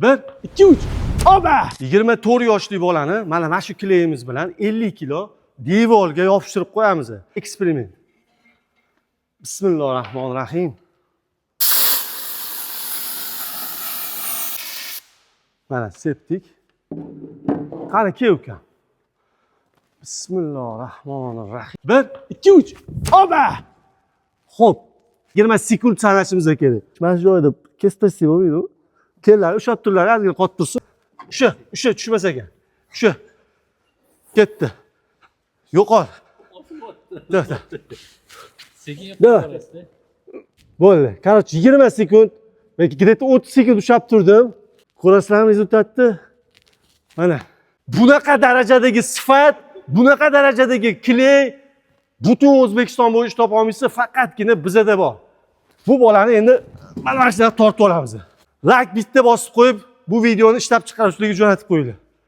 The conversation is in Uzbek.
1, 2, 3. Oba! 24 yoshli bolani mana shu kleyimiz bilan 50 kilo devorga yopishtirib qo'yamiz. Eksperiment. Bismillahir rohmanir rohim. Mana septik. Qani kel ukam. Bismillahir rohmanir rohim. 1, 2, 3. Oba! Xo'p, 20 sekund sanashimiz kerak. Mana shu joyda kesib tashlab bo'lmaydi. Kellar, ushlab turlar, ozgina qotib tursin. Usha, usha tushmas ekan. Usha. Ketdi. Yo'qol. Da, da. Sekin Da. yapıp Bo'ldi. Короче, 20 sekund, belki где-то 30 sekund ushlab turdim. Ko'rasizlarmi rezultatni? Mana. Bunaqa darajadagi sifat, bunaqa darajadagi kley butun O'zbekiston bo'yicha topa olmaysiz, faqatgina bizada bor. Bu bolani endi mana shunaqa tortib olamiz. Like bitta bosib qo'yib, bu videoni ishlab chiqaruvchilarga jo'natib qo'yinglar.